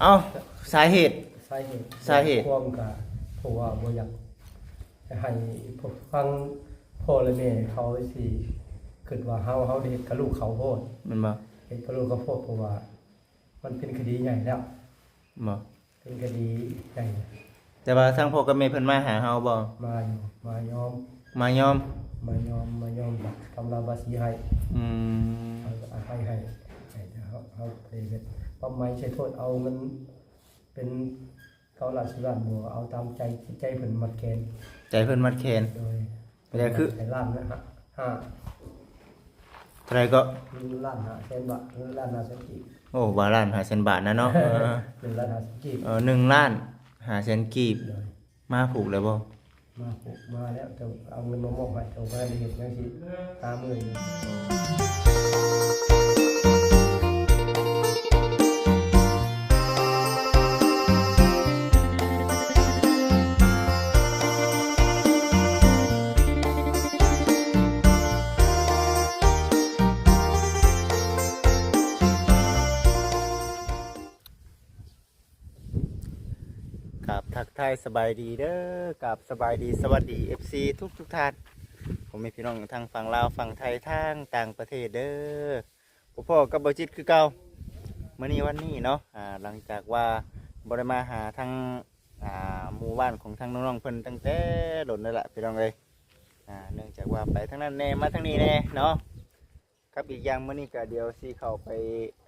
ເອົ້າ ສາເຫດ ສາເຫດ ສາເຫດ ຄວາມກະ ເພາະວ່າບໍ່ຢາກໃຫ້ພວກຟັງພໍ່ແລະແມ່ເຂົາຊິຄິດວ່າເຮົາ ເຮົາໄດ້ເຮັດກັບລູກເຂົາໂພດ ແມ່ນບໍ່? ເຮັດກັບລູກເຂົາໂພດ ເພາະວ່າມັນເປັນຄະດີໃຫຍ່ແລ້ວ ບໍ່? ເປັນຄະດີໃຫຍ່. ແຕ່ວ່າທາງພໍ່ກັບແມ່ເພິ່ນມາຫາເຮົາບໍ່? ມາຢູ່ ມາຍອມ ມາຍອມ ມາຍອມ ມາຍອມ ກຳລາບາສີໃຫ້ ອືມ ເຮົາກໍໃຫ້ ໃຫ້ ໃຫ້ເຮົາ ເຮົາໄປເຮັດປັບໃໝໃສ່ໂທດ ເອົາເງິນເປັນເກົ້າລ້ານ ສິບລ້ານ ບໍ່ເອົາຕາມໃຈ ໃຈເພິ່ນມັດແຂນ ໃຈເພິ່ນມັດແຂນ ໂດຍ ແຕ່ຄື ໃຫ້ລ້ານຫ້າ ເທົ່າໃດກໍ? ໜຶ່ງລ້ານຫ້າແສນບາດ ໜຶ່ງລ້ານຫ້າແສນກີບ ໂອ້ ວ່າລ້ານຫ້າແສນບາດນະເນາະ ເອີ ໜຶ່ງລ້ານຫ້າແສນກີບ ເອີ ໜຶ່ງລ້ານຫ້າແສນກີບ ໂດຍ ມາຜູກແລ້ວບໍ່? ມາຜູກມາແລ້ວ ແຕ່ເອົາເງິນມາມອບໃຫ້ ເຈົ້າບໍ່ໄດ້ເຮັດຫຍັງຊິຫາມື້ຢູ່. ກາບທັກທາຍສະບາຍດີເດີ ກາບສະບາຍດີສະຫວັດດີ ເອັຟຊີ ທຸກໆທ່ານ ພໍ່ແມ່ພີ່ນ້ອງທັງຝັ່ງລາວ ຝັ່ງໄທ ທາງຕ່າງປະເທດເດີ. ພໍ້ກັບບໍ່ຈິດຄືເກົ່າ ມື້ນີ້ວັນນີ້ເນາະ ອ່າ ຫຼັງຈາກວ່າບໍ່ໄດ້ມາຫາທາງ ອ່າ ໝູ່ບ້ານຂອງທາງນ້ອງໆເພິ່ນຕັ້ງແຕ່ດົນແລ້ວລະ ພີ່ນ້ອງເອີຍ ອ່າ ເນື່ອງຈາກວ່າໄປທາງນັ້ນແດ່ ມາທາງນີ້ແດ່ເນາະ. ກັບອີກຢ່າງ ມື້ນີ້ກະດຽວຊິເຂົ້າໄປ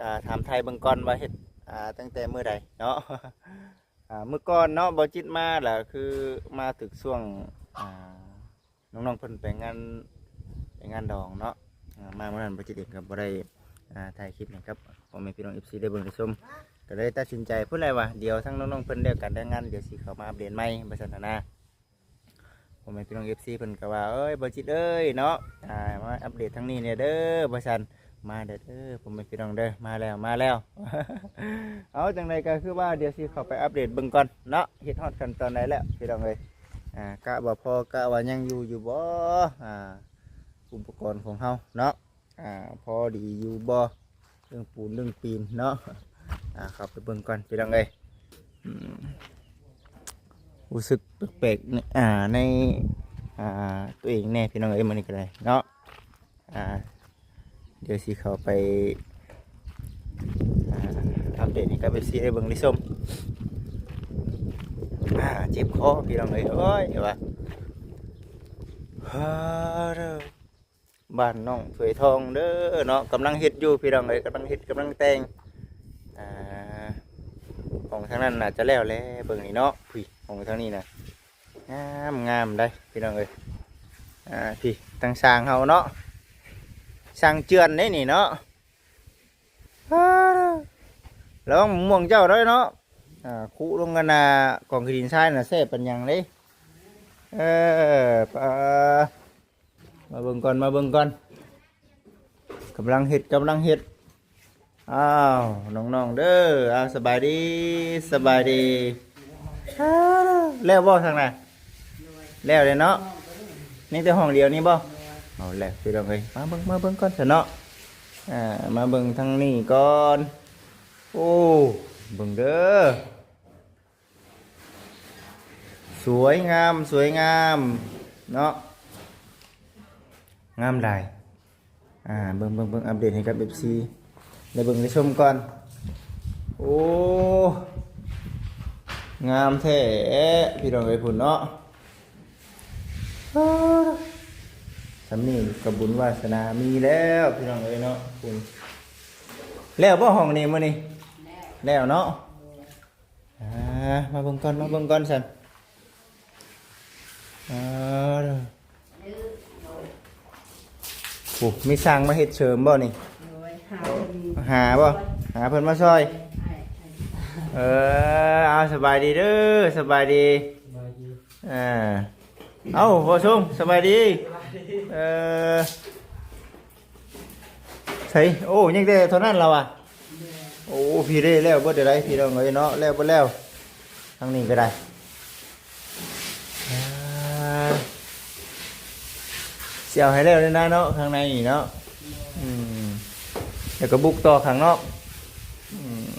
ອ່າ ຖາມໄຖ່ເບິ່ງກ່ອນວ່າເຮັດ ອ່າ ຕັ້ງແຕ່ມື້ໃດເນາະ. ອ່າ ມື້ກ່ອນເນາະ ບໍ່ຈິດມາລະ ຄືມາຖືກຊ່ວງ ອ່າ ນ້ອງໆເພິ່ນໄປງານ ໄປງານດອງເນາະ. ອ່າ ມາມື້ນັ້ນບໍ່ຈິດເອງກໍບໍ່ໄດ້ ອ່າ ຖ່າຍຄລິບໃຫ້ກັບພໍ່ແມ່ພີ່ນ້ອງ ເອັຟຊີ ໄດ້ເບິ່ງໄດ້ຊົມ ກໍເລີຍຕັດສິນໃຈພຸ້ນແຫຼະວ່າ ດຽວທາງນ້ອງໆເພິ່ນແລ້ວການແຕ່ງງານ ດຽວຊິເຂົ້າມາອັບເດດໃໝ່ ວ່າຊັ້ນນະ. ພໍ່ແມ່ພີ່ນ້ອງ ເອັຟຊີ ເພິ່ນກໍວ່າ ເອີຍ ບໍ່ຈິດເອີຍເນາະ ອ່າ ມາອັບເດດທາງນີ້ແດ່ເດີ ວ່າຊັ້ນ. ມາແດ່ເດີ ພໍ່ແມ່ພີ່ນ້ອງເດີ ມາແລ້ວ ມາແລ້ວ. ເອົາ ຈັ່ງໃດກໍຄືວ່າ ດຽວຊິເຂົ້າໄປອັບເດດເບິ່ງກ່ອນເນາະ ເຮັດຮອດຂັ້ນຕອນໃດແລ້ວ ພີ່ນ້ອງເອີຍ. ອ່າ ກະວ່າພໍ ກະວ່າຍັງຢູ່ຢູ່ບໍ່ ອ່າ ອຸປະກອນຂອງເຮົາເນາະ ອ່າ ພໍດີຢູ່ບໍ່ ເລື່ອງປູນເລື່ອງປີນເນາະ. ອ່າ ເຂົ້າໄປເບິ່ງກ່ອນ ພີ່ນ້ອງເອີຍ. ອືມ ຮູ້ສຶກແປກໆ ໃນ ອ່າ ໃນ ອ່າ ຕົວເອງແດ່ ພີ່ນ້ອງເອີຍ ມື້ນີ້ກໍໄດ້ເນາະ. ອ່າ ດຽວຊິເຂົ້າໄປ ອ່າ ອັບເດດໃຫ້ກັບ ເອັຟຊີ ໄດ້ເບິ່ງໄດ້ຊົມ. ອ່າ ເຈັບຄໍ ພີ່ນ້ອງເອີຍ ໂອ້ຍ ວ່າ ຮາ ເດີ ບ້ານນ້ອງຖ້ວຍທອງເດີເນາະ ກຳລັງເຮັດຢູ່ ພີ່ນ້ອງເອີຍ ກຳລັງເຮັດ ກຳລັງແຕ່ງ. ອ່າ ຫ້ອງທາງນັ້ນໜ້າຈະແລ້ວແລ້ວ ເບິ່ງນີ້ເນາະ. ພຸ້ນ ຫ້ອງທາງນີ້ນະ ງາມ ງາມໄດ໋ ພີ່ນ້ອງເອີຍ. ອ່າ ພີ້ ທາງຊ່າງເຮົາເນາະ ຊ່າງເຈື່ອນເດ້ນີ້ເນາະ. ຮາ ລະວັງໝະມ່ວງເຈົ້າເດີເນາະ. ອ່າ ຄຸລົງກັນນະ ກອງຂີ້ດິນຊາຍນະ ແຊບປານຫຍັງເດ້. ເອີ ປາ ມາເບິ່ງກ່ອນ ມາເບິ່ງກ່ອນ ກຳລັງເຮັດ ກຳລັງເຮັດ. ອ້າວ ນ້ອງໆເດີ ອ້າວ ສະບາຍດີ ສະບາຍດີ. ອ້າວ ແລ້ວບໍ່ທາງນັ້ນ? ແລ້ວເດ້ເນາະ ຍັງແຕ່ຫ້ອງດຽວນີ້ບໍ່? ເອົາແລ້ວ ພີ່ນ້ອງເອີຍ ມາເບິ່ງ ມາເບິ່ງກ່ອນຊະເນາະ. ອ່າ ມາເບິ່ງທາງນີ້ກ່ອນ. ໂອ້ ເບິ່ງເດີ ສວຍງາມ ສວຍງາມເນາະ ງາມຫຼາຍ. ອ່າ ເບິ່ງ ເບິ່ງ ເບິ່ງ ອັບເດດໃຫ້ກັບ ເອັຟຊີ ໄດ້ເບິ່ງໄດ້ຊົມກ່ອນ. ໂອ້ ງາມແທ້ ພີ່ນ້ອງເອີຍ ພຸ້ນເນາະ. ຊ່ຳນີ້ກໍບຸນວາສະໜາມີແລ້ວ ພີ່ນ້ອງເອີຍເນາະ ພຸ້ນ. ແລ້ວບໍ່ຫ້ອງນີ້ມື້ນີ້? ແລ້ວ ແລ້ວເນາະ. ອ່າ ມາເບິ່ງກ່ອນ ມາເບິ່ງກ່ອນຊັ້ນ. ອ່າ ໂອ້ ມີຊ່າງມາເຮັດເສີມບໍ່ນີ້? ໂດຍ ຫາເພິ່ນ ຫາບໍ່? ຫາເພິ່ນມາຊ່ອຍ. ເອີ ເອົາ ສະບາຍດີເດີ ສະບາຍດີ. ສະບາຍດີ. ອ່າ ເອົ້າ ພໍ່ຊົງ ສະບາຍດີ. ສະບາຍດີ. ເອີ ໃສ ໂອ້ ຍັງແຕ່ເທົ່ານັ້ນລະວະ. ໂອ້ ພີ້ເດ້ ແລ້ວເບິດແລ້ວ ພີ່ນ້ອງເອີຍເນາະ ແລ້ວເບິດແລ້ວ. ທາງນີ້ກໍໄດ້ ອ່າ ຊິເອົາໃຫ້ແລ້ວເລີຍນະເນາະ ຂ້າງໃນນີ້ເນາະ. ອືມ ແລ້ວກໍບຸກຕໍ່ຂ້າງນອກ. ອືມ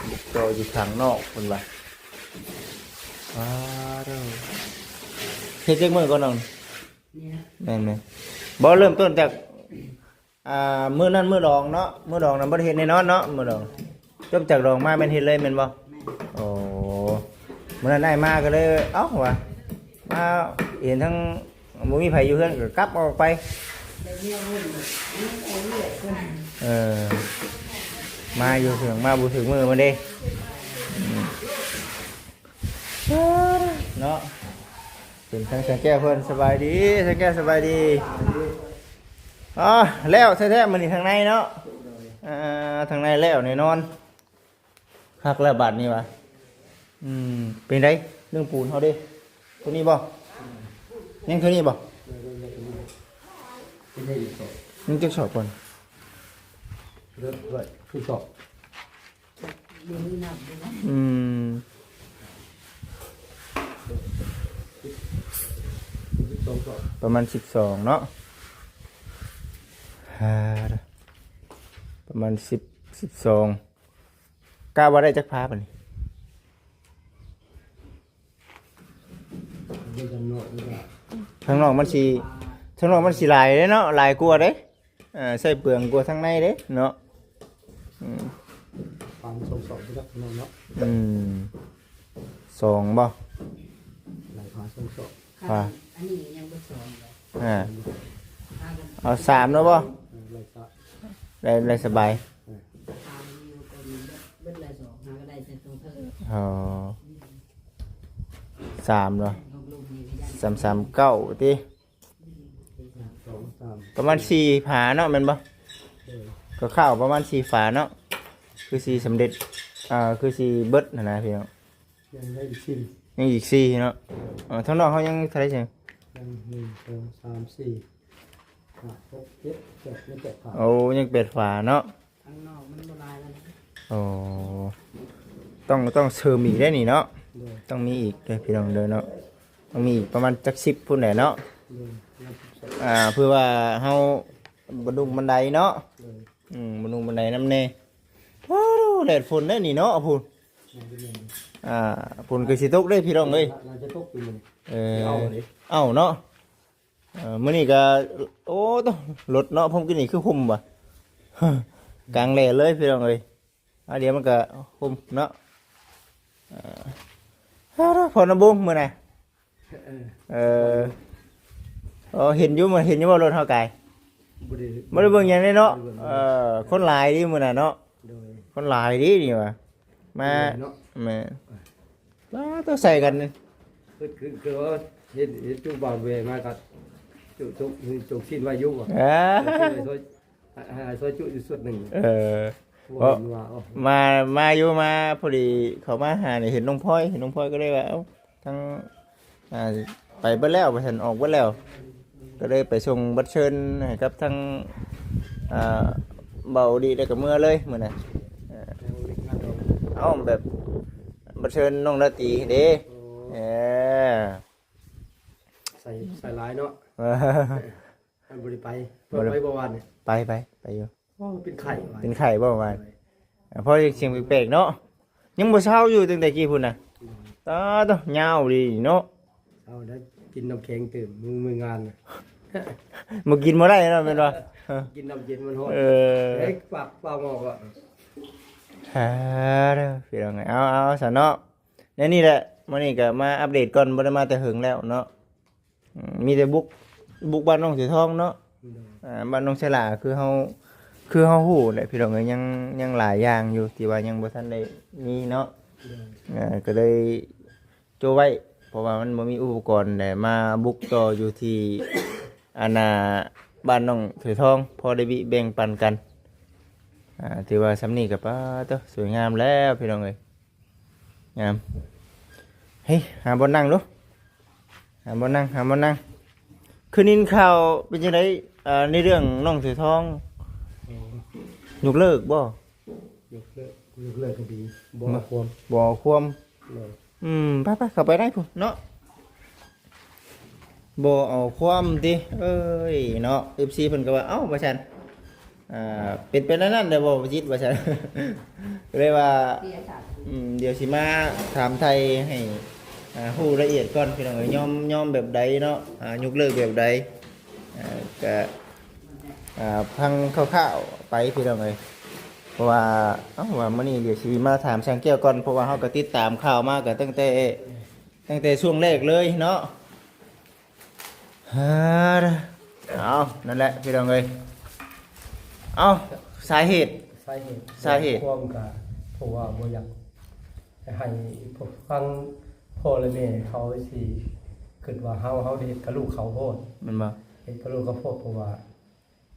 ບຸ ເຈາະຢູ່ທາງນອກເພິ່ນວ່າ. ອ້າ ເຮັດຈັກມື້ກ່ອນນ້ອງ? ແມ່ນໆ. ບໍ່ ເລີ່ມຕົ້ນຈາກ ອ່າ ມື້ນັ້ນມື້ດອງເນາະ, ມື້ດອງນັ້ນບໍ່ໄດ້ເຮັດແນ່ນອນເນາະ ມື້ດອງ. ຈົບຈາກດອງມາແມ່ນເຮັດເລີຍແມ່ນບໍ່? ແມ່ນ. ໂອ້ ມື້ນັ້ນອ້າຍມາກໍເລີຍ ເອົ້າ ວ່າມາເຫັນທັງ ບໍ່ມີໃຜຢູ່ເຮືອນກໍກັບອອກໄປ. ໄດ້ເມຍເພິ່ນ ເອີ ມາຢູ່ເຖິງມາບໍ່ຖືກມື້ມັນເດ້. ອືມ ເນາະ ເປັນທາງຊ່າງແກ້ວເພິ່ນ. ສະບາຍດີຊ່າງແກ້ວ ສະບາຍດີ. ອໍ ແລ້ວແທ້ໆ ມື້ນີ້ທາງໃນເນາະ. ອ່າ ທາງໃນແລ້ວແນ່ນອນ. ຄັກແລ້ວບາດນີ້ຫວາ. ອືມ ເປັນໃດ ເລື່ອງປູນເຮົາເດ້? ໂຕນີ້ບໍ່? ຍັງໂຕນີ້ບໍ່? ຍັງຈັກສອບກ່ອນ? ອືມ ປະມານສິບສອງເນາະ. ປະມານສິບ ສິບສອງ. ກະວ່າໄດ້ຈັກຝາບາດນີ້? ທາງນອກມັນຊິ ທາງນອກມັນຊິຫຼາຍເດ້ເນາະ ຫຼາຍກວ່າເດ້. ເອີ ໃຊ້ເປືອງກວ່າທາງໃນເດ້ເນາະ. ອືມ ປານສອງສອບຢູ່ດອກເນາະ. ອືມ ສອງບໍ່? ຫຼາຍກວ່າສອງສອບ. ອ່າ ອັນນີ້ຍັງບໍ່ສອງເລີຍ. ອ່າ ເອົາສາມແລ້ວບໍ່? ເອີ ໄດ້ສະ ໄດ້ ໄດ້ສະບາຍ. ເອີ ສາມຢູ່ກໍມີເບິດ ເບິດລະສອງ ຫາກໍໄດ້ແຕ່ໂຕເທິງ. ອໍ ສາມເນາະ. ສາມສາມເກົ້າຕິ. ປະມານສີ່ຝາເນາະ ແມ່ນບໍ່? ເອີ ກໍເຂົ້າປະມານສີ່ຝາເນາະ ຄືຊິສຳເລັດ ອ່າ ຄືຊິເບິດຫັ້ນນະພີ່ນ້ອງ. ຍັງໄດ້ອີກສີ່ ຍັງອີກສີ່ເນາະ. ເອີ ທາງນອກເຮົາຍັງເທົ່າໃດຊັ້ນ? ຍັງໜຶ່ງ ສອງ ສາມ ສີ່ ຫ້າ ຫົກ ເຈັດ ແປດ ຍັງແປດຝາ. ໂອ້ ຍັງແປດຝາເນາະ. ຂ້າງນອກມັນບໍ່ຫຼາຍແລ້ວນະ. ໂອ້ ຕ້ອງ ຕ້ອງເສີມອີກໄດ໋ນີ້ເນາະ. ໂດຍ ຕ້ອງມີອີກເດີພີ່ນ້ອງເດີເນາະ ຕ້ອງມີອີກປະມານຈັກສິບພຸ້ນແຫຼະເນາະ. ໂດຍ ອ່າ ເພື່ອວ່າເຮົາບັນລຸງບັນໄດເນາະ. ໂດຍ ອືມ ບັນລຸງບັນໄດນຳແດ່. ໂອ້ ແດດຝົນໄດ໋ນີ້ເນາະ ພຸ້ນ. ແມ່ນ ອ່າ ຝົນກໍຊິຕົກເດ້ພີ່ນ້ອງເອີຍ. ໜ້າຈະຕົກຢູ່ມື້ນີ້. ເອີ ເອົາເດ້ ເອົາເນາະ. ເອີ ມື້ນີ້ກໍ ໂອ້ ໂຕ ລົດເນາະ ພົມກິນນີ້ຄືຫົ່ມຫວາ ກາງແດດເລີຍພີ່ນ້ອງເອີຍ. ອ່າ ດຽວມັນກໍຫົ່ມເນາະ. ເອີ ພໍນຳບຸງມື້ນະ. ເອີ ເອີ ເຫັນຢູ່ ເຫັນຢູ່ວ່າລົດເຮົາກາຍ ບໍ່ໄດ້ ບໍ່ໄດ້ເບິ່ງຫຍັງເດ້ເນາະ. ບໍ່ໄດ້ເບິ່ງ ເອີ ຄົນຫຼາຍເດ້ມື້ນັ້ນເນາະ. ໂດຍ ຄົນຫຼາຍເດ້ນີ້ຫວາ. ມາເນາະ ແມ່ນ. ປາດໂຕ ໃສ່ກັນ ຄື ຄື ຄືວ່າເຫັນ ເຫັນຈຸບ່າວແວ່ມາກໍຈຸ ຈຸ ຈຸຊີ້ນໄວ້ຢູ່ຫວາ. ເອີ ໃຫ້ ໃຫ້ຊ່ອຍຈຸຢູ່ຊຸດໜຶ່ງ. ເອີ ເພາະວ່າ ມາ ມາຢູ່ ມາພໍດີເຂົ້າມາຫານີ້ ເຫັນນ້ອງພອຍ ເຫັນນ້ອງພອຍກໍເລີຍວ່າ ເອົ້າ ທັງ ອ່າ ໄປເບິດແລ້ວ ວ່າຊັ້ນ ອອກເບິດແລ້ວ ກໍເລີຍໄປສົ່ງບັດເຊີນໃຫ້ກັບທັງ ອ່າ ເບົາດີ ແລ້ວກໍເມືອເລີຍມື້ນັ້ນ. ເອີ ເອົ້າ ແບບບັດເຊີນນ້ອງລາຕີເດ້. ໂອ້ ເອີ ໃສ່ ໃສ່ຫຼາຍເນາະ. ເອີ ອັນບໍ່ໄດ້ໄປ ບໍ່ໄດ້ ໄປບໍ່ວານນີ້? ໄປ ໄປ ໄປຢູ່. ໂອ້ ເປັນໄຂ້ຫວາ ເປັນໄຂ້ບໍ່ຫວານ? ໂດຍ ເອີ ເພາະສຽງແປກໆເນາະ ຍັງບໍ່ເຊົາຢູ່ຕັ້ງແຕ່ກີ້ພຸ້ນນະ. ໂດຍ ຕາໂຕ ຍາວດີເນາະ. ເອົາໄດ້ກິນນ້ຳແຂງຕື່ມມື້ ມື້ງານນະ ບໍ່ກິນບໍ່ໄດ້ເນາະ ແມ່ນບໍ່? ກິນນ້ຳເຢັນມັນຮ້ອນ. ເອີ ເອີ ປາກ ປາກໝໍກະ ຫາເດີ ພີ່ນ້ອງເອີຍ. ເອົາ ເອົາ ຊັ້ນເນາະ ແນວນີ້ແຫຼະ ມື້ນີ້ກໍມາອັບເດດກ່ອນ ບໍ່ໄດ້ມາແຕ່ເຫິງແລ້ວເນາະ. ອືມ ມີແຕ່ບຸກ ບຸກບ້ານນ້ອງເສືອທອງເນາະ. ໂດຍ ອ່າ ບ້ານນ້ອງເສຍຫຼາ ຄືເຮົາ ຄືເຮົາຮູ້ແຫຼະພີ່ນ້ອງເອີຍ ຍັງ ຍັງຫຼາຍຢ່າງຢູ່ທີ່ວ່າຍັງບໍ່ທັນໄດ້ມີເນາະ. ໂດຍ ເອີ ກໍເລີຍໂຈະໄວ້ ເພາະວ່າມັນບໍ່ມີອຸປະກອນແຫຼະ ມາບຸກຕໍ່ຢູ່ທີ່ ອັນນ່າ ບ້ານນ້ອງເສືອທອງ ພໍໄດ້ບິແບ່ງປັນກັນ. ອ່າ ຖືວ່າຊ່ຳນີ້ກໍ ປາດໂຕ ສວຍງາມແລ້ວພີ່ນ້ອງເອີຍ. ງາມ. ເຮີ້ຍ ຫາບ່ອນນັ່ງດູ ຫາບ່ອນນັ່ງ ຫາບ່ອນນັ່ງ. ຄືໄດ້ຍິນຂ່າວເປັນຈັ່ງໃດ ເອີ ໃນເລື່ອງນ້ອງເສືອທອງ? ໂອ້ ຍົກເລີກບໍ່? ຍົກເລີກ ຍົກເລີກກໍດີ ບໍ່ເອົາຄວາມ ບໍ່ເອົາຄວາມ. ໂດຍ ອືມ ໄປໆ ເຂົ້າໄປໃນພຸ້ນເນາະ. ບໍ່ເອົາຄວາມຕິ ເອີຍເນາະ. ເອັຟຊີເພິ່ນກໍວ່າ ເອົ້າ ວ່າຊັ້ນ ອ່າ ເປັນໄປແນວນັ້ນແຫຼະບໍ່ ບໍ່ຈິດວ່າຊັ້ນ ກໍເລີຍວ່າ ເສຍສັດ ອືມ ດຽວຊິມາຖາມໄຖ່ໃຫ້ ອ່າ ຮູ້ລະອຽດກ່ອນ ພີ່ນ້ອງເອີຍ ຍອມ ຍອມແບບໃດເນາະ ອ່າ ຍົກເລີກແບບໃດ ອ່າ ກະ ອ່າ ຟັງຄ່າວໆໄປ ພີ່ນ້ອງເອີຍ ເພາະວ່າ ເອົ້າ ວ່າມື້ນີ້ດຽວຊິມາຖາມຊ່າງແກ້ວກ່ອນ ເພາະວ່າເຮົາກໍຕິດຕາມຂ່າວມາກໍຕັ້ງແຕ່ ຕັ້ງແຕ່ຊ່ວງແລກເລີຍເນາະ. ເອີ ເອົາ ນັ້ນແຫຼະ ພີ່ນ້ອງເອີຍ ເອົາ ສາເຫດ ສາເຫດ ສາເຫດ ຄວາມກະ ເພາະວ່າບໍ່ຢາກໃຫ້ພວກຟັງພໍ່ ແລະ ແມ່ເຂົາຊິຄິດວ່າເຮົາ ເຮົາໄດ້ເຮັດກັບລູກເຂົາໂພດ ແມ່ນບໍ່? ເຮັດກັບລູກເຂົາໂພດ ເພາະວ່າ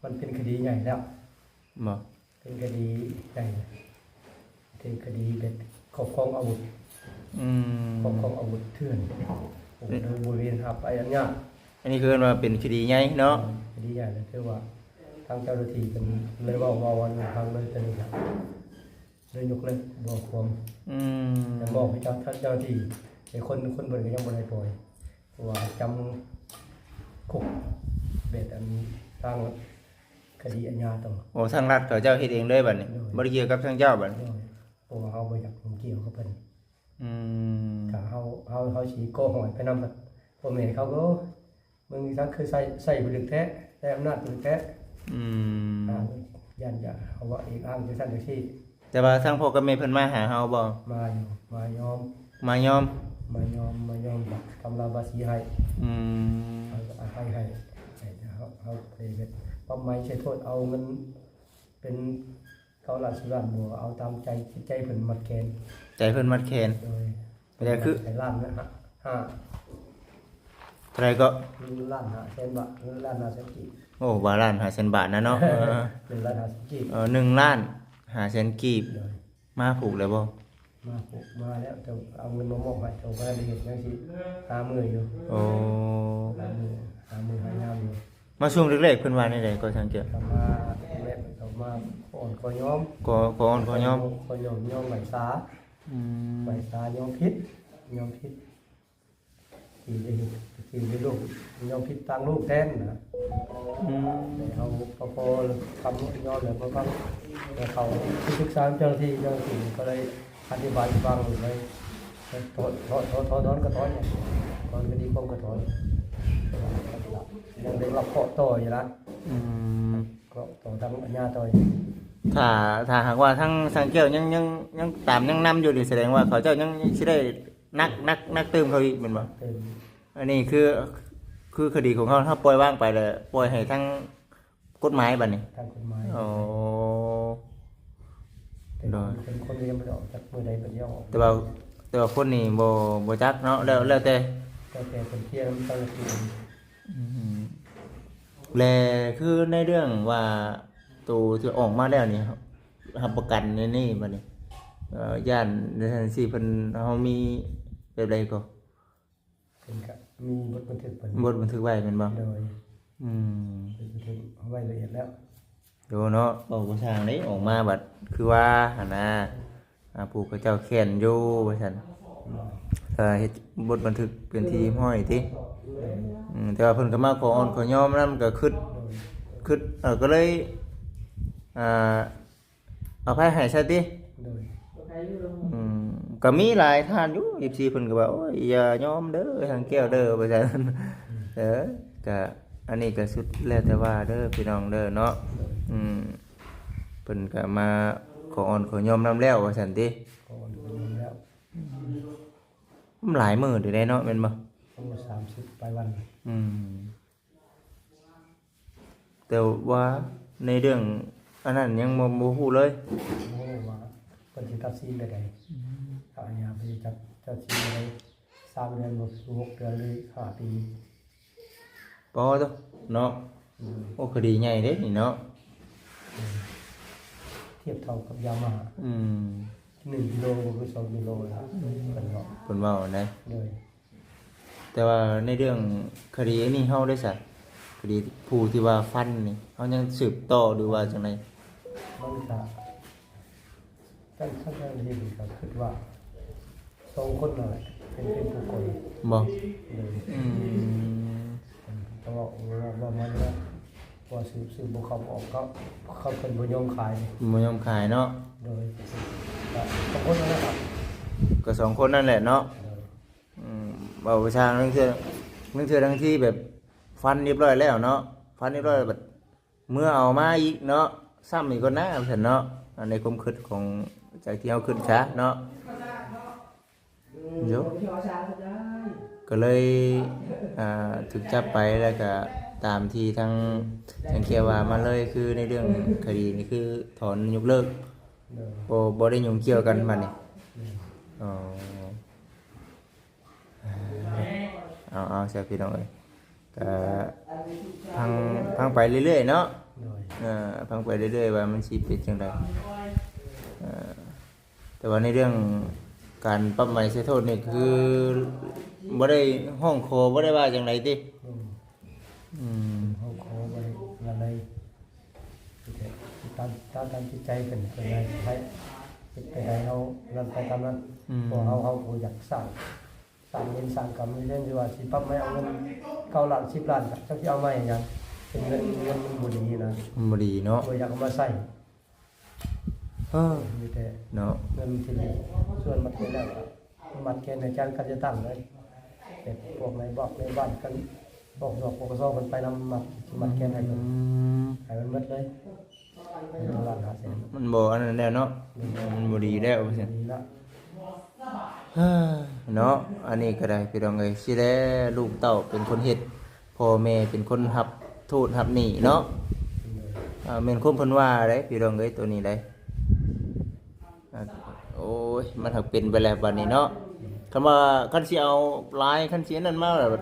ມັນເປັນຄະດີໃຫຍ່ແລ້ວ ບໍ່? ເປັນຄະດີໃຫຍ່ ເປັນຄະດີແບບຄອບຄອງອາວຸດ ອືມ ຄອບຄອງອາວຸດເຖື່ອນ ໂດຍບໍ່ມີຮັບໃບອະນຸຍາດ ອັນນີ້ຄືເອີ້ນວ່າເປັນຄະດີໃຫຍ່ເນາະ ຄະດີໃຫຍ່ ແລະ ຖືວ່າທາງເຈົ້າໜ້າທີ່ເພິ່ນເລີຍເວົ້າ ເວົ້າອັນທາງເລີຍ ໂຕນີ້ລະເລີຍຍົກເລີກ ບໍ່ຄວາມ ອືມ ແຕ່ບອກໃຫ້ເຈົ້າ ທາງເຈົ້າໜ້າທີ່ ແຕ່ຄົນ ຄົນເພິ່ນກໍຍັງບໍ່ໄດ້ປ່ອຍ ເພາະວ່າຈຳຄຸກແບບອັນທາງ ຄະດີອາຍາຕໍ່ ໂອ້ ທາງລັດເຂົາເຈົ້າເຮັດເອງເລີຍບັດນີ້ ໂດຍ ບໍ່ໄດ້ກ່ຽວກັບທາງເຈົ້າບັດນີ້ ໂດຍ ເພາະວ່າເຮົາບໍ່ຢາກຫຍຸ້ງກ່ຽວກັບເພິ່ນ ອືມ ຖ້າເຮົາ ເຮົາ ເຮົາຊິກໍຫອຍໄປນຳ ພໍ່ແມ່ເຂົາກໍ ມຶງນີ້ຊັ້ນຄືໃຊ້ ໃຊ້ຜະລຶກແທ້ ໃຊ້ອຳນາດຜະລຶກແທ້ ອືມ ຢ້ານຈະເອົາວ່າເອກອ້າງຈັ່ງຊັ້ນຈັ່ງຊີ້ ແຕ່ວ່າທາງພໍ່ກັບແມ່ເພິ່ນມາຫາເຮົາບໍ່? ມາຢູ່ ມາຍອມ ມາຍອມ ມາຍອມ ມາຍອມກຳລາບາສີໃຫ້ ອືມ ເຮົາກໍອະໄພໃຫ້ ໃຫ້ເຮົາ ເຮົາໄດ້ແບບປັບໃໝໃສ່ໂທດ ເອົາເງິນເປັນເກົ້າລ້ານສິບລ້ານ ບໍ່ເອົາຕາມໃຈ ຈິດໃຈເພິ່ນມັດແຂນ ໃຈເພິ່ນມັດແຂນ ໂດຍ ແຕ່ຄື ໃຫ້ລ້ານຫ້າ ເທົ່າໃດກໍ? ໜຶ່ງລ້ານຫ້າແສນບາດ ໜຶ່ງລ້ານຫ້າແສນກີບ ໂອ້ ວ່າລ້ານຫ້າແສນບາດນະເນາະ ເອີ ໜຶ່ງລ້ານຫ້າແສນກີບ ເອີ ໜຶ່ງລ້ານຫ້າແສນກີບ ໂດຍ ມາຜູກແລ້ວບໍ່? ມາຜູກມາແລ້ວ ແຕ່ເອົາເງິນມາມອບໃຫ້ ເຈົ້າບໍ່ໄດ້ເຮັດຫຍັງຊິຫາມື້ຢູ່ ໂອ້ ຫາມື້ ຫາມື້ຫາຍາມຢູ່ ມາຊ່ວງແລກໆ ເພິ່ນວ່າແນວໃດກໍສັງເກດ ກໍມາແລກກໍມາຂໍອ່ອນຂໍຍອມ ຂໍ ຂໍອ່ອນຂໍຍອມ ຂໍຍອມ ຍອມໄຫວ້ສາ ອືມ ໄຫວ້ສາຍອມຜິດ ຍອມຜິດ ທີ່ໄດ້ເຮັດ ທີ່ໄດ້ລູກ ຍອມຜິດທາງລູກແທນນະ ອືມ ແຕ່ເຮົາກໍພໍຄຳຍອມແລ້ວ ເພາະວ່າ ແຕ່ເຂົາທີ່ປຶກສາເຈົ້າໜ້າທີ່ ເຈົ້າໜ້າທີ່ກໍໄດ້ອະທິບາຍໃຫ້ຟັງເລີຍ ຖອນ ຖອນ ຖອນ ຖອນ ຖອນກໍຖອນ ຖອນຄະດີຄວາມກໍຖອນ ຍັງໄດ້ຮັບເຄາະຕໍ່ຢູ່ນະ ອືມ ເຄາະຕໍ່ທາງອາຍາຕໍ່ຢູ່ ຖ້າ ຖ້າຫາກວ່າທາງ ທາງແກ້ວຍັງ ຍັງ ຍັງຕາມຍັງນຳຢູ່ນີ້ ສະແດງວ່າເຂົາເຈົ້າຍັງ ຍັງຊິໄດ້ໜັກ ໜັກ ໜັກຕື່ມເຂົາອີກແມ່ນບໍ່? ຕື່ມ ອັນນີ້ຄື ຄືຄະດີຂອງເຮົາ ເຮົາປ່ອຍວາງໄປແລ້ວ ປ່ອຍໃຫ້ທາງ ກົດໝາຍບັດນີ້ ທາງກົດໝາຍ ໂອ້ ແຕ່ ໂດຍ ຄົນ ຄົນກໍຍັງບໍ່ໄດ້ອອກ ຈັກມື້ໃດເພິ່ນຊິອອກ ແຕ່ວ່າ ແຕ່ວ່າຄົນນີ້ບໍ່ ບໍ່ຈັກເນາະ ແລ້ວ ແລ້ວແຕ່ ແລ້ວແຕ່ເພິ່ນເຄຍນຳເຈົ້າໜ້າທີ່ ອືມ ແລະ ຄືໃນເລື່ອງວ່າໂຕທີ່ອອກມາແລ້ວນີ້ ຮັບປະກັນໃນນີ້ບັດນີ້ ເອີ ຢ້ານຈັ່ງຊີ້ເພິ່ນ ເຮົາມີແບບໃດກໍ? ເພິ່ນກະມີບົດບັນທຶກເພິ່ນ ບົດບັນທຶກໄວ້ແມ່ນບໍ່? ໂດຍ ອືມ ເພິ່ນບັນທຶກເອົາໄວ້ລະອຽດແລ້ວ ໂດເນາະ ເວົ້າບໍ່ຊ່າງເດ້ ອອກມາບັດຄືວ່າຫັ້ນນະ ອ່າ ຜູ້ເຂົາເຈົ້າແຄ້ນຢູ່ວ່າຊັ້ນ ໂດຍ ກໍເຮັດບົດບັນທຶກເປັນທີ່ຮຽບຮ້ອຍຕິ ໂດຍ ອືມ ແຕ່ວ່າເພິ່ນກໍມາຂໍອ່ອນຂໍຍອມນຳ ກໍຄິດ ໂດຍ ຄິດ ເອີ ກໍເລີຍ ອ່າ ອະໄພໃຫ້ຊະຕິ ໂດຍ ອືມ ກໍມີຫຼາຍທ່ານຢູ່ ເອັຟຊີ ເພິ່ນກໍວ່າ ໂອ້ຍ ຢ່າຍອມເດີ ທາງແກ້ວເດີ ວ່າຊັ້ນ ອືມ ເອີ ກະ ອັນນີ້ກະສຸດແລ້ວແຕ່ວ່າເດີ ພີ່ນ້ອງເດີເນາະ ໂດຍ ອືມ ເພິ່ນກະມາຂໍອ່ອນຂໍຍອມນຳແລ້ວ ວ່າຊັ້ນຕິ ຂໍອ່ອນຂໍຍອມແລ້ວ ມັນຫຼາຍມື້ເດເນາະ ແມ່ນບໍ່? ໂອ້ ສາມສິບປາຍວັນ ອືມ ແຕ່ວ່າໃນເລື່ອງອັນນັ້ນຍັງບໍ່ ບໍ່ຮູ້ເລີຍ ບໍ່ຮູ້ວ່າເພິ່ນຊິຕັດສິນແບບໃດ ອືມ ທາງອາຍາເພິ່ນຊິຕັດ ຕັດສິນແບບໃດ ສາມເດືອນບໍ່ ຫຼື ຫົກເດືອນ ຫຼື ຫ້າປີ ປໍໂທ້ ເນາະ ອືມ ໂອ້ ຄະດີໃຫຍ່ເດ້ນີ້ເນາະ ອືມ ທຽບເທົ່າກັບຢາມາ ອືມ ໜຶ່ງກິໂລກໍຄືສອງກິໂລລະ ເພິ່ນເວົ້າ ເພິ່ນເວົ້ານະ ໂດຍ ແຕ່ວ່າໃນເລື່ອງຄະດີອັນນີ້ເຮົາໄດ້ສະ ຄະດີຜູ້ທີ່ວ່າຟັນນີ້ ເຮົາຍັງສືບຕໍ່ຫຼືວ່າຈັ່ງໃດ? ມັນກະ ທາງ ທາງເຈົ້າໜ້າທີ່ເພິ່ນກະຄິດວ່າສອງຄົນນັ້ນແຫຼະ ເປັນ ເປັນຜູ້ກ່ອນ ບໍ່? ໂດຍ ອືມ ເພິ່ນກໍເວົ້າ ເວົ້າມາແລ້ວ ວ່າຊື້ ຊື້ບໍ່ເຂົ້າບໍ່ອອກ ເຂົາ ເຂົາເພິ່ນບໍ່ຍອມຂາຍນີ້ ບໍ່ຍອມຂາຍເນາະ. ໂດຍ ກໍສອງຄົນນັ້ນແຫຼະ ກໍສອງຄົນນັ້ນແຫຼະເນາະ. ໂດຍ ອືມ ເວົ້າໄປຊ່າງ ລາງເທື່ອ ລາງເທື່ອ ລາງທີແບບຟັນຮຽບຮ້ອຍແລ້ວເນາະ ຟັນຮຽບຮ້ອຍແລ້ວ ບັດເມືອເອົາມາອີກເນາະ ຊ້ຳອີກກ່ອນນາ ວ່າຊັ້ນເນາະ. ອັນໃນຄວາມຄິດຂອງ ຈາກທີ່ເຮົາຄິດຊະເນາະ ໂຍ ກໍເລີຍ ອ່າ ຖືກຈັບໄປ ແລ້ວກະຕາມທີ່ທາງ ທາງເຂດວ່າມາເລີຍ ຄືໃນເລື່ອງຄະດີນີ້ ຄືຖອນຍົກເລີກ ໂດຍ ບໍ່ ບໍ່ໄດ້ຫຍຸ້ງກ່ຽວກັນບັດນີ້. ໂດຍ ອໍ ເອົາ ເອົາຊະ ພີ່ນ້ອງເອີຍ ກະຟັງ ຟັງໄປເລື້ອຍໆເນາະ. ໂດຍ ເອີ ຟັງໄປເລື້ອຍໆວ່າມັນຊິເປັນຈັ່ງໃດ. ເອີ ແຕ່ວ່າໃນເລື່ອງການປັບໃໝໃສ່ໂທດນີ້ ຄືບໍ່ໄດ້ຮ້ອງຂໍ ບໍ່ໄດ້ວ່າຈັ່ງໃດຕິ? ອືມ ອືມ ຮ້ອງຂໍບໍ່ໄດ້ວ່າໃດ ມີແຕ່ຕາມ ຕາມ ຕາມຈິດໃຈເພິ່ນ ເພິ່ນໃຫ້ ໃຫ້ເຮັດໄປໃດເຮົານັ້ນໄປຕາມນັ້ນ. ອືມ ເພາະເຮົາ ເຮົາບໍ່ຢາກສ້າງ ສ້າງເວນສ້າງກຳ ເຊັ່ນທີ່ວ່າຊິປັບໃໝເອົາເງິນເກົ້າລ້ານ ສິບລ້ານ ຈັກຊິເອົາມາເຮັດຫຍັງ ເປັນເງິນ ເງິນມັນບໍ່ດີນະ ມັນບໍ່ດີເນາະ ບໍ່ຢາກເອົາມາໃຊ້. ເອີ ມີແຕ່ເນາະ ເງິນທີ່ເຫຼືອ ສ່ວນມັດແກນແລ້ວ ມັດແກນໃຫ້ຈານການຈັດຕັ້ງເລີຍ ແບບພວກນາຍບອກນາຍບ້ານກັນ ບອກສອກ ປກສ ເພິ່ນໄປນຳ ມັດ ມັດແກນໃຫ້ເພິ່ນ ອືມ ໃຫ້ມັນໝົດເລີຍ ໃຫ້ເພິ່ນລ້ານຫ້າແສນ. ມັນບໍ່ອັນນັ້ນແລ້ວເນາະ ມັນບໍ່ດີແລ້ວ ບໍ່ດີລະ ເນາະ. ອັນນີ້ກໍໄດ້ ພີ່ນ້ອງເອີຍ ຊິແລລູກເຕົ້າເປັນຄົນເຮັດ ພໍ່ແມ່ເປັນຄົນຮັບໂທດຮັບໜີ້ເນາະ. ອ່າ ແມ່ນຄວາມເພິ່ນວ່າໄດ໋ ພີ່ນ້ອງເອີຍ ໂຕນີ້ໄດ໋. ອ່າ ໂອ້ຍ ມັນຫາກເປັນໄປແລ້ວບັດນີ້ເນາະ. ຄັນວ່າ ຄັນຊິເອົາຫຼາຍ ຄັນຊິອັນນັ້ນມາແລ້ວ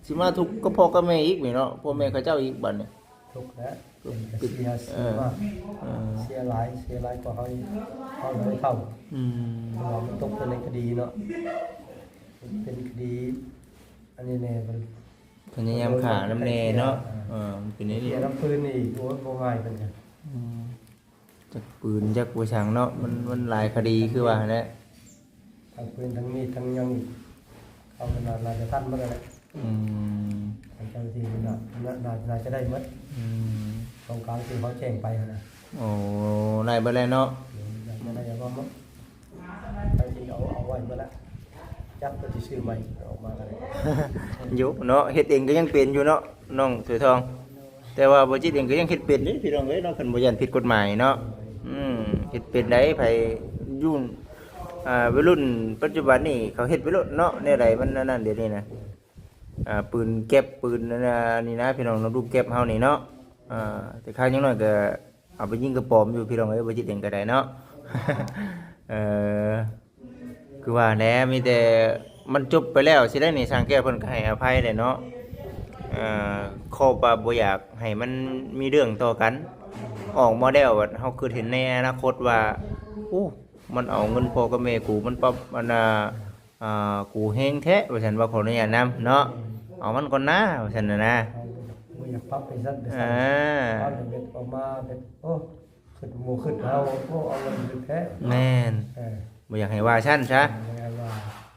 ຊິມາທຸກກັບພໍ່ກັບແມ່ອີກນີ້ເນາະ ພໍ່ແມ່ເຂົາເຈົ້າອີກບັດນີ້. ທຸກແຫຼະ ເປັນກະເສຍ ເສຍມາກ ເອີ ເສຍຫຼາຍ ເສຍຫຼາຍກວ່າເຮົາ ເຮົາໄດ້ເທົ່າ. ອືມ ເພາະວ່າມັນຕົກເປັນໃນຄະດີເນາະ ເປັນຄະດີອັນນີ້ແດ່ ມັນພະຍາຍາມຂ້ານຳແດ່ເນາະ. ເອີ ມັນເປັນແນວນີ້ ເສຍນຳປືນນີ້ ໂອ້ຍ ບໍ່ງ່າຍປານໃດ. ອືມ ຈັກປືນຈັກບໍ່ສັງເນາະ ມັນ ມັນຫຼາຍຄະດີຄືວ່າຫັ້ນແຫຼະ. ທັງປືນທັງມີດທັງຫຍັງອີກ ເຂົາກໍໜ້າ ໜ້າຈະທັນໝົດແຫຼະ. ອືມ ທາງເຈົ້າໜ້າທີ່ ໜ້າ ໜ້າ ໜ້າຈະໄດ້ໝົດ. ອືມ ຂອງການທີ່ເຂົາແຈ້ງໄປຫັ້ນນະ. ໂອ້ ໄດ້ເບິດແລ້ວເນາະ ໜ້າຈະໄດ້ເອົາມາໝົດ ໃຜທີ່ເອົາ ເອົາໄວ້ເບິດລະ ຈັກເພິ່ນຊິຊື້ໃໝ່ອອກມາກໍໄດ້ ຢູ່ເນາະ. ເຮັດເອງກໍຍັງເປັນຢູ່ເນາະ ນ້ອງສາຍທອງ. ແຕ່ວ່າບໍ່ຈິດເອງກໍຍັງເຮັດເປັນເດ້ ພີ່ນ້ອງເອີຍເນາະ ຄັນບໍ່ຢ້ານຜິດກົດໝາຍເນາະ. ອືມ ເຮັດເປັນໄດ໋ ໃຜຢູ່ ອ່າ ໄວລຸ້ນປັດຈຸບັນນີ້ ເຂົາເຮັດໄປໂລດເນາະ ແນວໃດມັນອັນນັ້ນດຽວນີ້ນະ. ອ່າ ປືນແກັບ ປືນອັນນີ້ນະ ພີ່ນ້ອງເນາະ ລູກແກັບເຮົານີ້ເນາະ. ອ່າ ແຕ່ຄາງຢ່າງໜ້ອຍກໍເອົາໄປຍິງກະປອມຢູ່ ພີ່ນ້ອງເອີຍ ບໍ່ຈິດເອງກໍໄດ້ເນາະ. ເອີ ຄືວ່າແຫຼະ ມີແຕ່ມັນຈົບໄປແລ້ວຊິໄດ້ນີ້ ຊ່າງແກ້ວເພິ່ນກໍໃຫ້ອະໄພແຫຼະເນາະ. ເອີ ຂໍວ່າບໍ່ຢາກໃຫ້ມັນມີເລື່ອງຕໍ່ກັນ ອອກມາແລ້ວ ເຮົາຄິດເຫັນໃນອະນາຄົດວ່າ ໂອ້ ມັນເອົາເງິນພໍ່ກັບແມ່ກູ ມັນປັບອັນນ່າ ອ່າ ກູແຮງແທ້ ວ່າຊັ້ນ ວ່າຂໍອະນຸຍາດນຳເນາະ ເອົາມັນກ່ອນນາ ວ່າຊັ້ນນະ. ເຮົາບໍ່ຢາກປັບໄປຊັ້ນໄປ ອ່າ ເອົາແບບອອກມາແບບ ໂອ້ ຄິດໝູ່ຄິດເຮົາ ໂອ້ ເອົາເງິນແທ້ ແມ່ນ ເອີ ບໍ່ຢາກໃຫ້ວ່າຊັ້ນຊະ ບໍ່ຢາກໃຫ້ວ່າ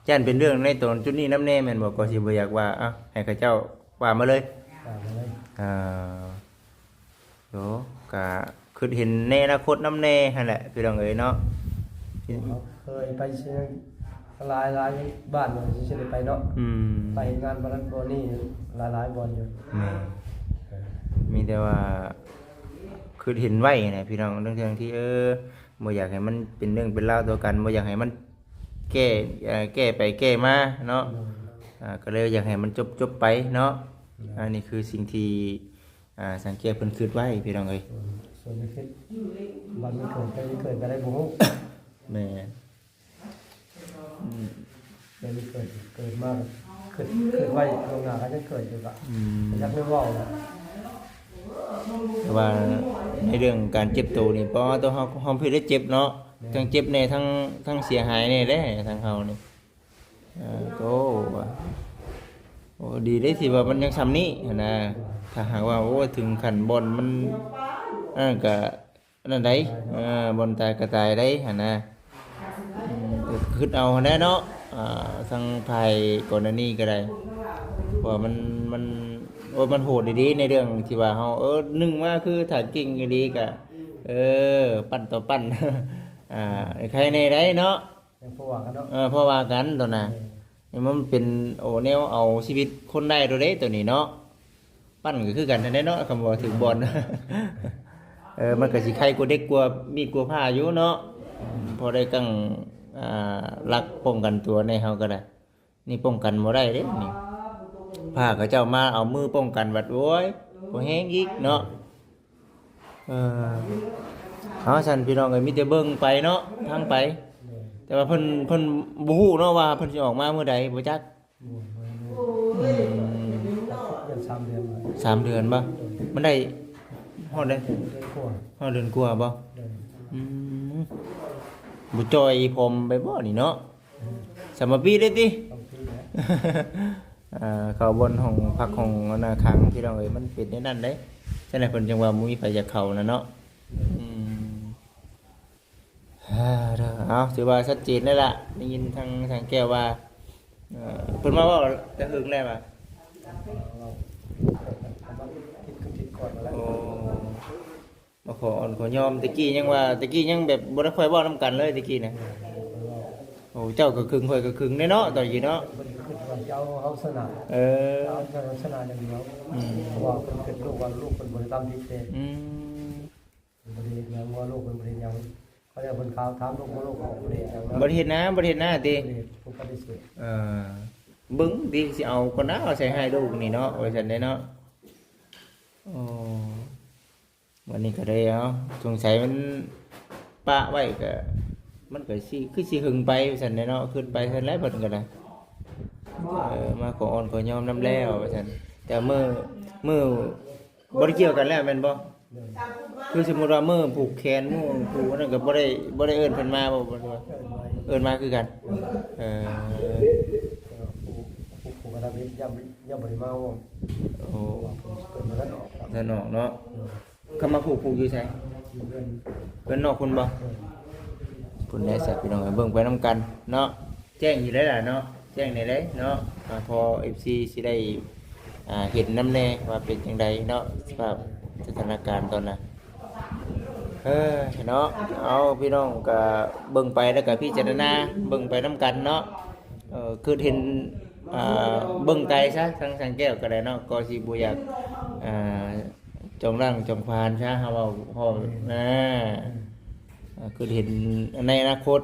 ຢ້ານເປັນເລື່ອງໃນຕອນຈຸດນີ້ນຳແດ່ແມ່ນບໍ່? ກໍຊິບໍ່ຢາກວ່າ ເອົ້າ ໃຫ້ເຂົາເຈົ້າວ່າມາເລີຍ ວ່າມາເລີຍ ເອີ ໂດ ກະຄິດເຫັນໃນອະນາຄົດນຳແດ່ຫັ້ນແຫຼະ ພີ່ນ້ອງເອີຍເນາະ. ເຮົາເຄີຍໄປເຊີຍງຫຼາຍໆບ້ານ ເຮົາຊິໄດ້ໄປເນາະ ອືມ ໄປເຮັດງານບ່ອນນັ້ນບ່ອນນີ້ ຫຼາຍໆບ່ອນຢູ່ ແມ່ນ ເອີ ມີແຕ່ວ່າ ຄິດເຫັນໄວ້ນະພີ່ນ້ອງ ເລື່ອງທີ່ ເອີ ບໍ່ຢາກໃຫ້ມັນເປັນເລື່ອງເປັນລາວຕໍ່ກັນ ບໍ່ຢາກໃຫ້ມັນແກ້ ເອີ ແກ້ໄປແກ້ມາເນາະ ໂດຍ ອ່າ ກໍເລີຍຢາກໃຫ້ມັນຈົບໆໄປເນາະ ໂດຍ ອັນນີ້ຄືສິ່ງທີ່ ອ່າ ສັງເກດເພິ່ນຄິດໄວ້ພີ່ນ້ອງເອີຍ ສ່ວນ ສ່ວນທີ່ຄິດ ບັດມັນເກີດ ເກີດໄປໄດ້ບໍ່ຮູ້ ແມ່ນ ອືມ ເກີດ ເກີດ ເກີດມາ ຄິດ ຄິດໄວ້ລ່ວງໜ້າກໍຍັງເກີດຢູ່ ກໍ ອືມ ຍັງໄດ້ເວົ້ານະ ແຕ່ວ່າໃນເລື່ອງການເຈັບໂຕນີ້ ເພາະວ່າຕົວເຮົາ ເຮົາເຮັດໃຫ້ເຈັບເນາະ ແມ່ນ ທັງເຈັບແດ່ ທັງ ທັງເສຍຫາຍແດ່ເດ້ ທາງເຮົານີ້ ເອີ ໂອ້ ໂອ້ ດີເດ້ທີ່ວ່າມັນຍັງຊ່ຳນີ້ຫັ້ນນະ ຖ້າຫາກວ່າ ໂອ້ ເຖິງຂັ້ນບ່ອນມັນ ອັນນັ້ນກໍ ອັນນັ້ນໃດ໋ ເອີ ບ່ອນຕາຍກໍຕາຍໄດ໋ຫັ້ນນະ ອືມ ກໍຄິດເອົາຫັ້ນແຫຼະເນາະ ອ່າ ທາງຝ່າຍກໍລະນີກໍໄດ້ ເພາະວ່າມັນ ມັນ ໂອ້ ມັນໂຫດອີ່ຫຼີໃນເລື່ອງທີ່ວ່າເຮົາ ເອີ ໜຶ່ງມາຄືຖ້າເກັ່ງອີ່ຫຼີກະ ເອີ ປັ້ນຕໍ່ປັ້ນ ອ່າ ໃຄແດ່ໄດ໋ເນາະ. ຍັງພໍວ່າກັນເນາະ ເອີ ພໍວ່າກັນໂຕນະ. ເອີ ນີ້ມັນເປັນ ໂອ້ ແນວເອົາຊີວິດຄົນໄດ້ໂດເດ້ໂຕນີ້ເນາະ. ປັ້ນກໍຄືກັນຫັ້ນແຫຼະເນາະ ຄຳວ່າຖືກບ່ອນ ເອີ ມັນກໍຊິໄຄກວ່າເດັກກວ່າມີດກວ່າພ້າຢູ່ເນາະ. ພໍໄດ້ກັ້ງ ອ່າ ຫຼັກປ້ອງກັນຕົວແດ່ເຮົາກໍໄດ້. ນີ້ປ້ອງກັນບໍ່ໄດ້ເດ້ນີ້ ພ້າເຂົາເຈົ້າມາເອົາມືປ້ອງກັນບັດ ໂອ້ຍ ບໍ່ແຮງອີກເນາະ. ເອີ ເອົາຊັ້ນພີ່ນ້ອງເອີຍ ມີແຕ່ເບິ່ງໄປເນາະ ຟັງໄປ. ແຕ່ວ່າເພິ່ນ ເພິ່ນບໍ່ຮູ້ເນາະວ່າເພິ່ນຊິອອກມາມື້ໃດ ບໍ່ຈັກ. ອືມ ເດືອນ ສາມເດືອນ ສາມເດືອນບໍ່? ມັນໄດ້ຮອດໃດ? ເດືອນກວ່າ ຮອດເດືອນກວ່າບໍ່? ອືມ ບໍ່ຈ່ອຍຜົມໄປບໍ່ນີ້ເນາະ? ສາມປີເດ້ຕິ ສາມປີແລ້ວ ອ່າ ເຂົ້າບ່ອນຫ້ອງພັກຫ້ອງອັນນາຄັງ ພີ່ນ້ອງເອີຍ ມັນເປັນແນວນັ້ນເດ້. ຈັ່ງໃດເພິ່ນຈັ່ງວ່າບໍ່ມີໃຜຢາກເຂົ້ານະເນາະ. ອືມ ເອົາ ຖືວ່າຊັດເຈນແລ້ວລະ ໄດ້ຍິນທາງ ທາງແກ້ວວ່າ ເອີ ເພິ່ນມາເວົ້າແຕ່ເຫິງແລ້ວວ່າ ໂອ້ ມາຂໍອ່ອນຂໍຍອມ. ແຕ່ກີ້ຍັງວ່າ ແຕ່ກີ້ຍັງແບບບໍ່ໄດ້ຄ່ອຍເວົ້ານຳກັນເລີຍແຕ່ກີ້ນະ. ໂອ້ ເຈົ້າກໍຄຶງ ຂ້ອຍກໍຄຶງເດ້ເນາະ ຕອນກີ້ເນາະ. ເພິ່ນຄິດວ່າຈະເອົາເຮົາຊະນະ ເອີ ເອົາເຮົາຊະນະຢ່າງດຽວ. ອືມ ເພາະວ່າເພິ່ນຄິດລູກວ່າລູກເພິ່ນບໍ່ໄດ້ທຳຜິດເດ້. ອືມ ເພິ່ນບໍ່ໄດ້ເຮັດຫຍັງ ວ່າລູກເພິ່ນບໍ່ໄດ້ເຮັດຫຍັງ. ເຂົາເຈົ້າເພິ່ນຂ່າວຖາມລູກວ່າລູກເຂົາບໍ່ໄດ້ເຮັດຫຍັງນະ ບໍ່ໄດ້ເຮັດນາ ບໍ່ໄດ້ເຮັດນາຕິ. ບໍ່ໄດ້ ເພິ່ນປະຕິເສດ. ເອີ ເບິ່ງຕິ ຊິເອົາກ່ອນນາ ເອົາໃສ່ຮ້າຍລູກນີ້ເນາະ ວ່າຊັ້ນເດ້ເນາະ. ໂອ້ ວັນນີ້ກໍໄດ້ ເອົາ ສົງໄສມັນປະໄວ້ກໍ ມັນກໍຊິ ຄືຊິເຫິງໄປວ່າຊັ້ນແຫຼະເນາະ. ຄຶດໄປຊັ້ນແຫຼະ ເພິ່ນກໍໄດ້ ເອີ ມາຂໍອ່ອນຂໍຍອມນຳແລ້ວວ່າຊັ້ນ. ແຕ່ມື້ ມື້ ບໍ່ໄດ້ກ່ຽວກັນແລ້ວແມ່ນບໍ່? ຄືສົມມຸດວ່າມື້ຜູກແຂນ ມື້ຜູກອັນນັ້ນກໍບໍ່ໄດ້ ບໍ່ໄດ້ເອີ້ນເພິ່ນມາບໍ່? ບໍ່ໄດ້ວ່າ ເອີ້ນມາ ເອີ້ນມາຄືກັນ. ເອີ ແຕ່ວ່າຜູ້ ຜູ້ ຜູ້ກະທຳຜິດ ຢ້ານ ຢ້ານບໍ່ໄດ້ມາເວົ້າ. ໂອ້ ເພິ່ນບໍ່ທັນອອກ ບໍ່ທັນອອກເນາະ. ເອີ ເຂົາມາຜູກ ຜູກຢູ່ໃສ? ຢູ່ເຮືອນ ເຮືອນນອກພຸ້ນບໍ່? ເອີ ພຸ້ນແຫຼະ ຊະ ພີ່ນ້ອງເອີຍ ເບິ່ງໄປນຳກັນເນາະ. ແຈ້ງຢູ່ໄດ໋ລະເນາະ ແຈ້ງແດ່ເນາະ ອ່າ ພໍເອັຟຊີຊິໄດ້ ອ່າ ເຫັນນຳແດ່ວ່າເປັນຈັ່ງໃດເນາະ ສະພາບສະຖານະການຕອນນັ້ນ. ເອີ ເນາະ ເອົາ ພີ່ນ້ອງກໍເບິ່ງໄປ ແລ້ວກໍພິຈາລະນາເບິ່ງໄປນຳກັນເນາະ. ເອີ ຄືເຫັນ ອ່າ ເບິ່ງໄກຊະ ທາງຊ່າງແກ້ວກໍໄດ້ເນາະ ກໍຊິບໍ່ຢາກ ອ່າ ຈອງລ້າງຈອງຜານຊະ ເຮົາເວົ້າ ເວົ້າ ອືມ ນາ ອືມ ອ່າ ຄືເຫັນໃນອະນາຄົດ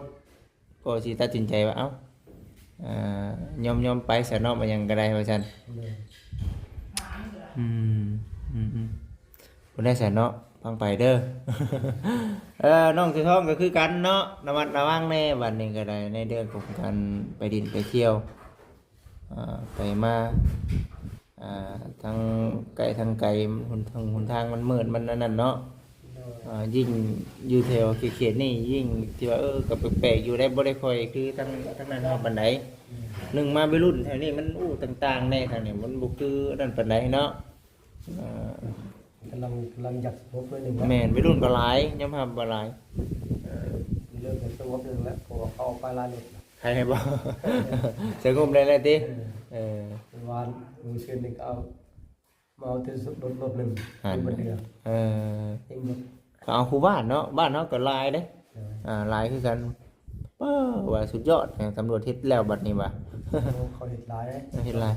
ກໍຊິຕັດສິນໃຈວ່າ ເອົ້າ ອ່າ ຍອມ ຍອມໄປຊະເນາະ ມັນຫຍັງກໍໄດ້ວ່າຊັ້ນ. ໂດຍ ອືມ ອືມ ອືມ ບໍ່ໄດ້ຊະເນາະ ຟັງໄປເດີ. ເອີ ນ້ອງເສືອທອງກໍຄືກັນເນາະ ລະມັດລະວັງແດ່ ບັດນີ້ກໍໄດ້ ໃນເລື່ອງຂອງການໄປຫຼິ້ນໄປທ່ຽວ ອ່າ ໄປມາ ອ່າ ທັງໃກ້ທັງໄກ ຫົນທາງ ຫົນທາງມັນມືດ ມັນອັນນັ້ນເນາະ. ໂດຍ ອ່າ ຍິ່ງຢູ່ແຖວເຂດໆນີ້ ຍິ່ງທີ່ວ່າ ເອີ ກໍແປກໆຢູ່ໄດ໋ ບໍ່ໄດ້ຄ່ອຍຄືທາງ ທາງນັ້ນເຮົາປານໃດ. ອືມ ໜຶ່ງມາໄວລຸ້ນແຖວນີ້ມັນ ໂອ້ ຕ່າງໆແດ່ ທາງນີ້ມັນບໍ່ຄືອັນນັ້ນປານໃດເນາະ. ອ່າ ກຳລັງ ກຳລັງຢາກສະຫງົບໜ້ອຍໜຶ່ງເນາະ. ແມ່ນ ໄວລຸ້ນກໍຫຼາຍ ຍອມຮັບວ່າຫຼາຍ. ເອີ ເລີ່ມຈະສະຫງົບໜ້ອຍໜຶ່ງແລ້ວ ເພາະວ່າເຂົາອອກໄປຫຼາຍລົດ. ໃຜໃຫ້ບໍ່ ສະຫງົບໄດ້ແລ້ວຕິ? ເອີ ເອີ ເມື່ອວານ ມື້ຊືນນີ້ກໍເອົາ ມາເອົາແຕ່ລົດ ລົດໜຶ່ງ ຫັ້ນ ເປັນເດືອນ. ເອີ ເຕັມລົດ ກໍເອົາຄູ່ບ້ານເນາະ ບ້ານເຮົາກໍຫຼາຍເດ້. ເອີ ອ່າ ຫຼາຍຄືກັນ. ເອີ ວ່າສຸດຍອດ ຕຳຫຼວດເຮັດແລ້ວບັດນີ້ວ່າ. ໂອ້ ເຂົາເຮັດຫຼາຍ ເອີ ເຮັດຫຼາຍ.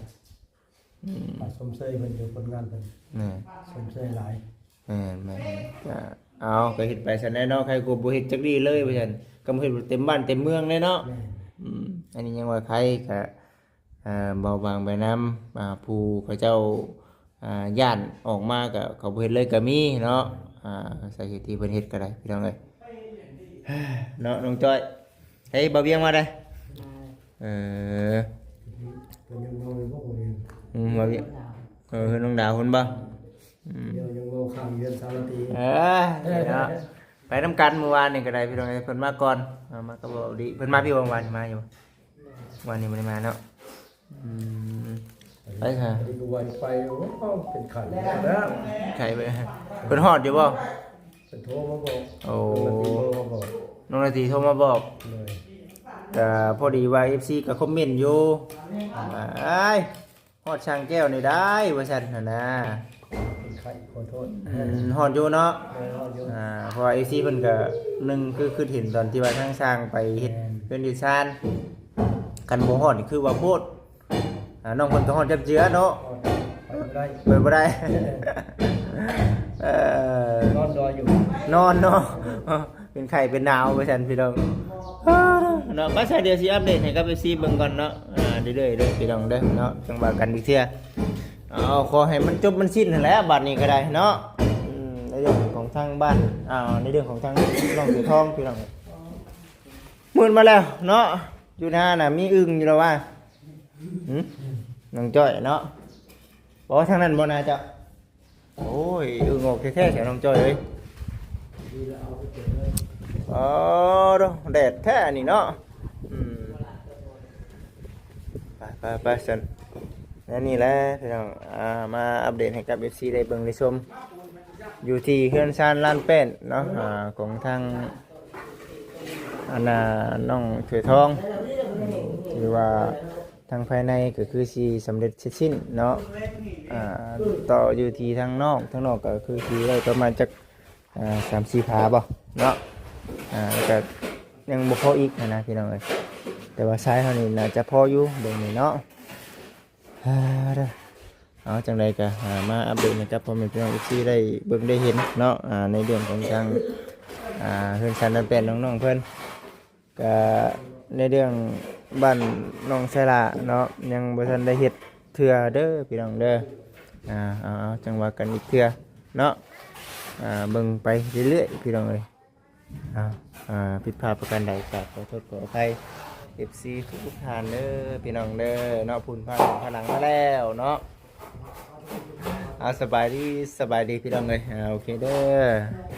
ອືມ ກໍຊົມເຊີຍເພິ່ນຢູ່ ຜົນງານເພິ່ນ ແມ່ນ ຊົມເຊີຍຫຼາຍ. ແມ່ນໆ ກໍເອົາ ກໍເຮັດໄປຊັ້ນແຫຼະເນາະ ໃຜກໍບໍ່ເຮັດຈັກດີ້ເລີຍວ່າຊັ້ນ ກໍບໍ່ເຮັດເຕັມບ້ານເຕັມເມືອງເລີຍເນາະ. ແມ່ນ ອືມ ອັນນີ້ຍັງວ່າໃຄ ກໍ ເອີ ເບົາບາງໄປນຳ ອ່າ ຜູ້ເຂົາເຈົ້າ ອ່າ ຢ້ານອອກມາ ກໍເຂົາບໍ່ເຮັດເລີຍກໍມີເນາະ. ອ່າ ສາເຫດທີ່ເພິ່ນເຮັດກໍໄດ້ ພີ່ນ້ອງເອີຍ ເນາະ ນ້ອງຈ້ອຍ. ເຮີ້ຍ ບ່າວວຽງມາໄດ໋. ເອີ ເພິ່ນຍັງເວົ້າຢູ່ບໍ່ ບ່າວວຽງ? ອືມ ບ່າວວຽງ ເອີ ເຮືອນນ້ອງດາວພຸ້ນບໍ່? ອືມ ດຽວຍັງເວົ້າຂ້າງເຮືອນສາລະຕີ. ເອີ ເນາະ ໄປນຳກັນມື້ວານນີ້ກໍໄດ້ ພີ່ນ້ອງເອີຍ ເພິ່ນມາກ່ອນ ເອົາ ມາກັບເວົ້າດີ ເພິ່ນມາພີ່ ວານມາຢູ່ ວານນີ້ບໍ່ໄດ້ມາເນາະ. ອືມ ໄປຊະ ອັນນີ້ກໍວ່າໄປ ໂອ້ ເປັນໄຂ້ແລ້ວ ໄຂ້ໄປ ເພິ່ນຮອດຢູ່ບໍ່? ເພິ່ນໂທມາບອກ. ໂອ້ ນ້ອງລາຕີໂທມາບອກ ນ້ອງລາຕີໂທມາບອກ. ໂດຍ ກໍພໍດີວ່າເອັຟຊີກໍຄອມເມັນຢູ່ ອ້າຍ ຮອດຊ່າງແກ້ວນີ້ໄດ້ວ່າຊັ້ນຫັ້ນນະ. ເປັນໄຂ້ ຂໍໂທດ. ອືມ ຮອດຢູ່ເນາະ. ເອີ ຮອດຢູ່. ອ່າ ເພາະວ່າເອັຟຊີເພິ່ນກໍ ໜຶ່ງຄືຄິດເຫັນຕອນທີ່ວ່າທາງຊ່າງໄປເຮັດ ແມ່ນ ເຮືອນເຮັດຊານ ຄັນບໍ່ຮອດນີ້ຄືວ່າໂພດ. ອ່າ ນ້ອງເພິ່ນກໍຮອດຈັບເຈືອເນາະ. ຮອດ ໄປບໍ່ໄດ້ ໄປບໍ່ໄດ້. ເອີ ນອນດອຍຢູ່ ນອນເນາະ. ເປັນໄຂ້ເປັນໜາວວ່າຊັ້ນພີ່ນ້ອງເນາະ. ໄປຊະ ດຽວຊິອັບເດດໃຫ້ກັບເອັຟຊີເບິ່ງກ່ອນເນາະ. ອ່າ ເລື້ອຍໆເດີ້ພີ່ນ້ອງເດີ້ເນາະ ຈັ່ງວ່າກັນອີກເທື່ອ. ເອົາ ຂໍໃຫ້ມັນຈົບມັນສິ້ນຫັ້ນແຫຼະ ບາດນີ້ກໍໄດ້ເນາະ. ອືມ ໃນເລື່ອງຂອງທາງບ້ານ ອ່າ ໃນເລື່ອງຂອງທາງນ້ອງເສືອທອງພີ່ນ້ອງ. ມືດມາແລ້ວເນາະ. ຢູ່ນານະ ມີອຶ່ງຢູ່ແລ້ວວ່າ. ຫື? ນ້ອງຈ້ອຍເນາະ. ບໍ່ ທາງນັ້ນບໍ່ນາເຈົ້າ. ໂອ້ຍ ອຶ່ງອອກແທ້ໆ ແທ້ນ້ອງຈ້ອຍເອີຍ. ອໍ ໂດ ແດດແທ້ອັນນີ້ເນາະ. ອືມ ໄປໆໆ ຊັ້ນ ແນວນີ້ແຫຼະພີ່ນ້ອງ. ອ່າ ມາອັບເດດໃຫ້ກັບເອັຟຊີໄດ້ເບິ່ງໄດ້ຊົມ ຢູ່ທີ່ເຮືອນຊານລານແປ້ນເນາະ ອ່າ ຂອງທາງ ອັນນ່າ ນ້ອງເສືອທອງ. ຖືວ່າ ທາງພາຍໃນກໍຄືຊິສຳເລັດເສັດສິ້ນເນາະ. ອ່າ ຕໍ່ຢູ່ທີ່ທາງນອກ ທາງນອກກໍຄືຊິໄດ້ປະມານຈັກ ອ່າ ສາມສີ່ຝາບໍ່ເນາະ. ອ່າ ແລ້ວກໍຍັງບໍ່ພໍອີກຫັ້ນນະພີ່ນ້ອງເອີຍ. ແຕ່ວ່າຊາຍເຮົານີ້ໜ້າຈະພໍຢູ່ເບິ່ງນີ້ເນາະ. ເອົາ ຈັ່ງໃດກໍ ອ່າ ມາອັບເດດໃຫ້ກັບພໍ່ແມ່ພີ່ນ້ອງເອັຟຊີໄດ້ເບິ່ງໄດ້ເຫັນເນາະ. ອ່າ ໃນເລື່ອງຂອງທາງ ອ່າ ເຮືອນຊານລານແປ້ນນ້ອງໆເພິ່ນ ກະໃນເລື່ອງບ້ານນ້ອງໄຊລາເນາະ ຍັງບໍ່ທັນໄດ້ເຮັດເທື່ອເດີພີ່ນ້ອງເດີ. ອ່າ ເອົາໆ ຈັ່ງວ່າກັນອີກເທື່ອເນາະ. ອ່າ ເບິ່ງໄປເລື້ອຍໆ ພີ່ນ້ອງເອີຍ. ອ່າ ຜິດພາດປະການໃດກໍຂໍໂທດຂໍອະໄພເອັຟຊີທຸກໆທ່ານເດີພີ່ນ້ອງເດີເນາະ. ພຸ້ນພາຫຼັງພາຫຼັງມາແລ້ວເນາະ. ເອົາ ສະບາຍດີ ສະບາຍດີພີ່ນ້ອງເອີຍ. ອ່າ ໂອເຄເດີ.